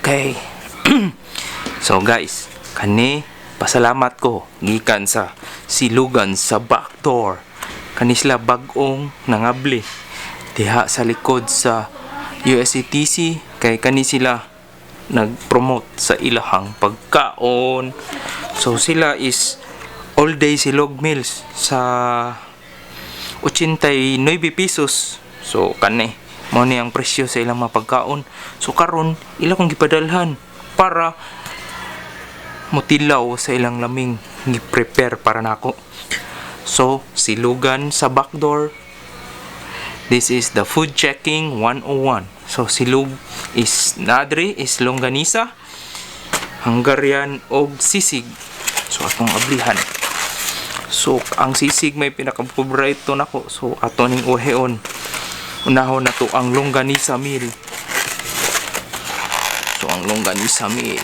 Okay. So guys, kani pasalamat ko gikan sa Silugan sa backdoor. Kani sila bag-ong nangabli diha sa likod sa USCTC kay kani sila nag-promote sa ilahang pagkaon. So sila is all day silog meals sa 89 pesos. So kani mao ni ang presyo sa ilang mga pagkaon. So karon ila kong gipadalhan para motilaw sa ilang laming gi-prepare para nako. So Silugan sa backdoor. This is the food checking 101. So silog is nadri is longganisa, Hungarian og sisig. So atong ablihan. So ang sisig may pinaka-paborito nako. So ato ning uhion. Unahon na to ang longganisa meal. So ang longganisa meal.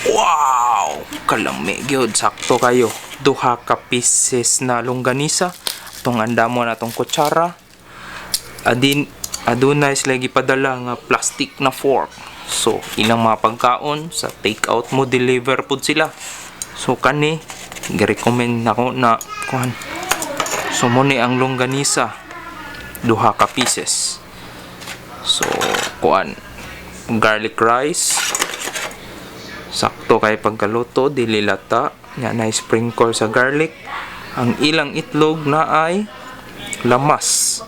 Wow! Kalami gyud, sakto kayo. Duha ka pieces na longganisa. Atong andamon atong kutsara. Adin adunay sila gipadala nga plastic na fork. So ilang mga pagkaon sa take out mo deliver pud sila. So kani gi-recommend nako na kuan. So mo ni ang longganisa, duha ka pieces. So kuan, garlic rice, sakto kay pagkaluto, dili lata nya, na sprinkle sa garlic. Ang ilang itlog na ay lamas,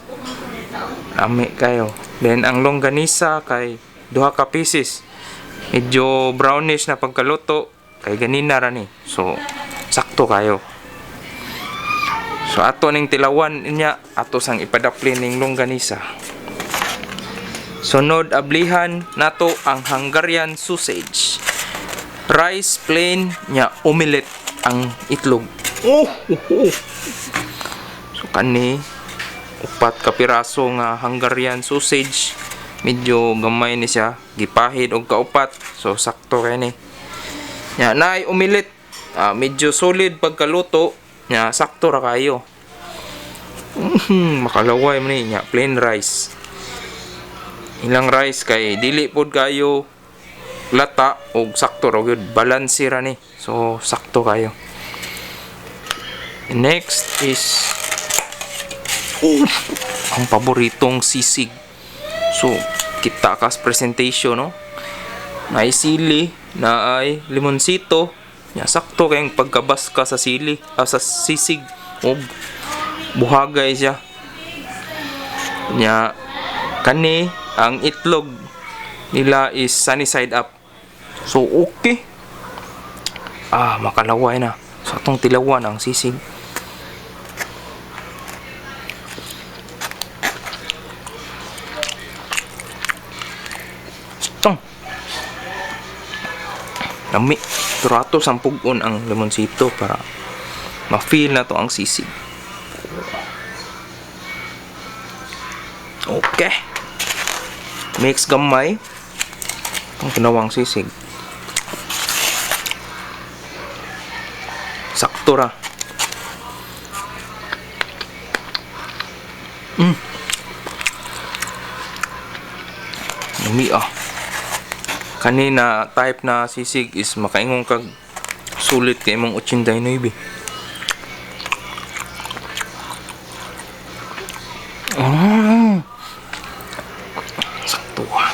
lami kayo. Then ang longganisa kay duha ka pieces, medyo brownish na pagkaluto kay ganina ra ni, so sakto kayo. So ato ning tilawan niya, ato sang ipadapli ning longganisa. Sunod, ablihan nato ang Hungarian sausage. Rice plain nya omelette ang itlog. Oh. So kani upat ka piraso nga Hungarian sausage. Medyo gamay ni siya, gipahid og kaupat. So sakto kay ni. Nya naay omelette. Ah, medyo solid pagkaluto nya, sakto ra kayo. Makalaway man ni nya, plain rice. Ilang rice kay dili pod kayo lata og sakto ra gyud, balance ra ni. So sakto kayo. Next is, oh, ang paboritong sisig. So kita kas presentation, no, naay sili, naay limonsito nya, sakto kayong pagkabas ka sa sili, ah, sa sisig og buhagay siya nya. Kani ang itlog nila is sunny side up, so okay. Ah, makalaway na. So atong tilawan ang sisig. Tong lami, pero ato sang pug-on ang limonsito para ma-feel na to ang sisig. Okay, mix gamay ang kinawang sisig, sakto ra. Lami ah. Kanina type na sisig is makaingon kag sulit kay imong 89. Sakto ah.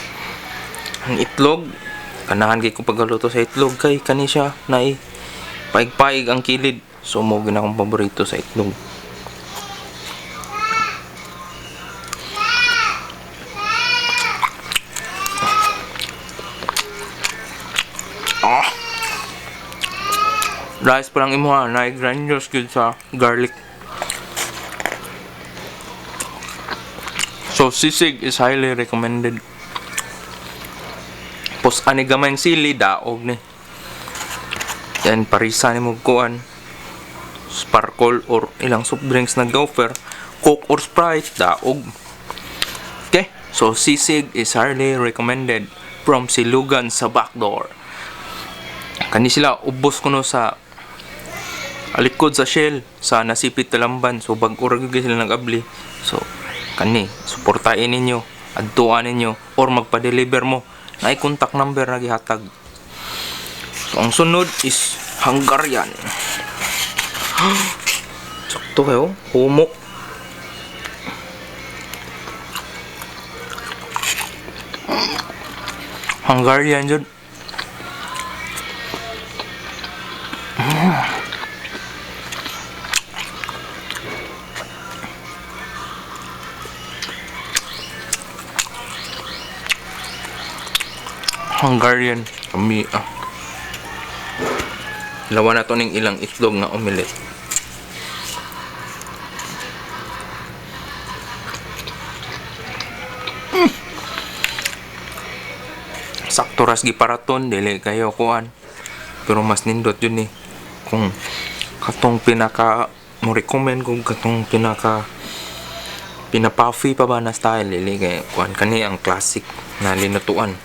Ang itlog, ganahan kay ko pagkaluto sa itlog kay kani siya naay paig-paig ang kilid. So mo gina akong paborito sa itlog. Ah. Rice pa lang imo ha, naay granules gyud sa garlic. So sisig is highly recommended. Pos ani gamay sili, daog ni. Yan parisa ni mo kuan. Sparkle or ilang soft drinks na offer, Coke or Sprite, daog. Okay, so sisig is highly recommended from Silugan sa backdoor. Kani sila ubos kuno sa alikod sa Shell sa Nasipit Talamban. So bag-o ra gyud sila nag-abli. So kani suportahin ninyo, adtuan ninyo or magpa-deliver mo. Naay contact number na gihatag. So ang sunod is Hungarian. Sakto kayo, humok. Hungarian jud. Hungarian kami ah. Lawa na to ning ilang itlog nga omelette. Sakto ras giparaton, dili kayo kuan. Pero mas nindot yun eh. Kung katong pinaka mo recommend kung katong pinaka pina-puffy pa ba na style, dili kay kuan kani ang classic na linutuan.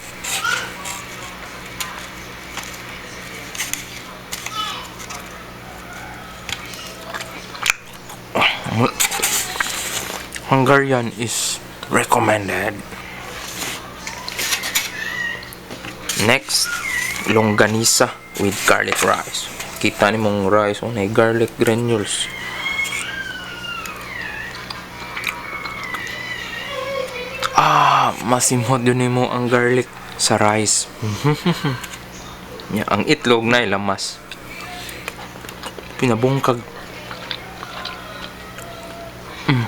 Hungarian is recommended. Next, longganisa with garlic rice. Kita ni mong rice, oh, na garlic granules. Ah, masimhot yun nimo ang garlic sa rice. Nya, ang itlog na lamas. Pinabungkag.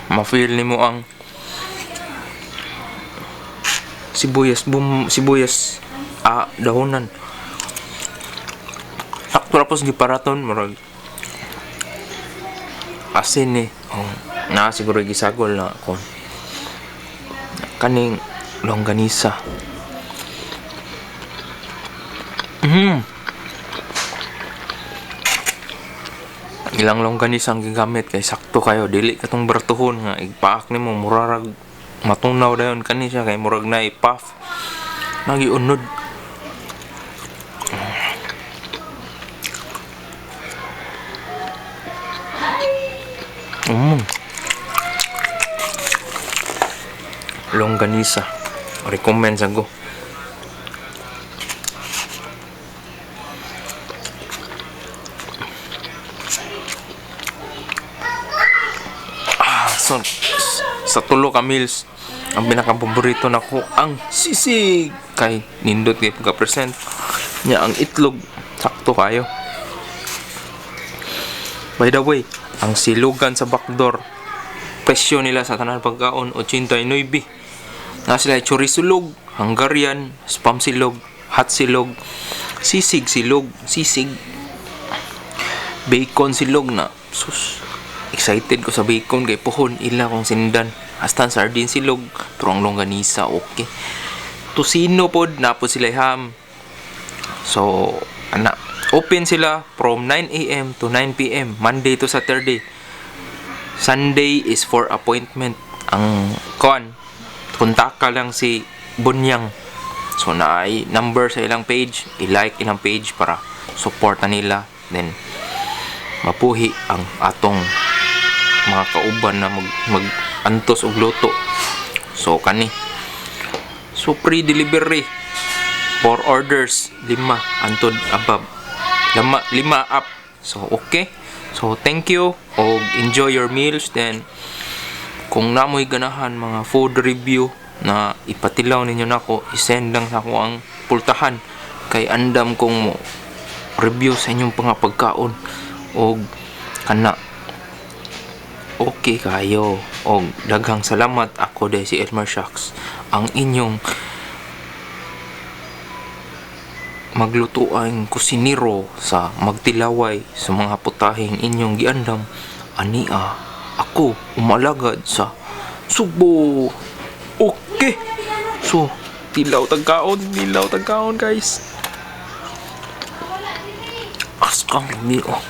Ma-feel nimo ang sibuyas, bum, sibuyas, dahonan. Sakto ra pos giparaton, murag asin ni. Oh, na siguro gisagol na kon. Kaning longganisa. Ilang longganisa ang gigamit kay sakto kayo, dili katong bartuhon nga igpaak nimo murarag matunaw dayon kani siya kay murag na i-puff. Nagiunod. Longganisa. Recommend sa go. So, sa tulo ka meals, ang pinaka-paborito nako ang sisig kay nindot kay pagka-present niya ang itlog, sakto kayo. By the way, ang silugan sa backdoor, presyo nila sa tanan pagkaon 89. Na sila chorizo silog, Hungarian, spam silog, hot silog, sisig silog, sisig, bacon silog na. Sus, excited ko sa bacon kay puhon ila kong sindan. Hasta sardine silog, pero ang longganisa okay. Tosino pod na po sila ham. So, ana, open sila from 9 a.m. to 9 p.m. Monday to Saturday. Sunday is for appointment. Ang kon, kontaka lang si Bunyang. So, naay number sa ilang page, i-like ilang page para support na nila. Then, mapuhi ang atong mga kauban na mag-antos og luto. So, kani. So, free delivery for orders, 5 antod above. 5 up. So, okay. So, thank you og enjoy your meals. Then, kung namoy ganahan mga food review na ipatilaw ninyo nako, isend lang sa ako ang pultahan kay andam kong mo review sa inyong mga pagkaon og kana. Okay kayo og daghang salamat. Ako dai si Elmer Shocks, ang inyong maglutuang kusinero sa magtilaway sa mga putahing inyong giandam. Ania ako umalagad sa Sugbo. Okay. So, tilaw tagkaon, tilaw tagkaon guys. Askang lami oh.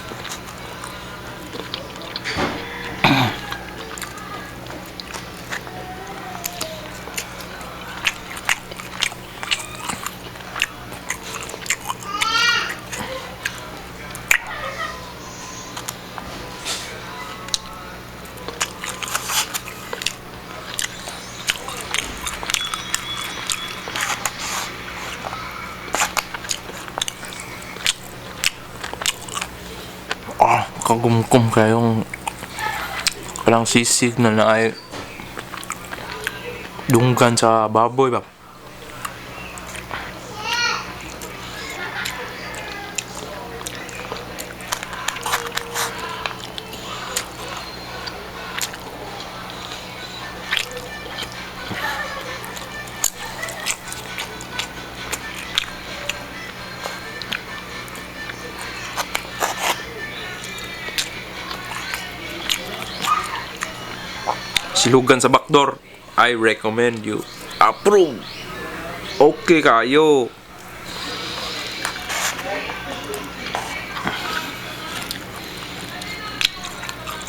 Makagumkum kayong walang sisig na naay dunggan sa baboy ba. Silugan sa backdoor. I recommend you. Approve. Okay kayo.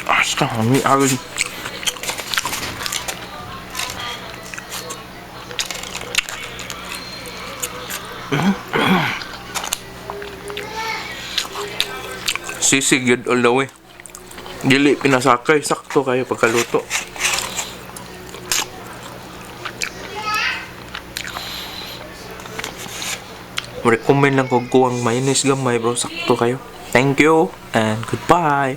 Asta, mi agad. Sisig yun all the way. Dili pinasakay, sakto kayo pagkaluto. Recommend lang kog kuwang mayonnaise gamay, bro, sakto kayo. Thank you and goodbye.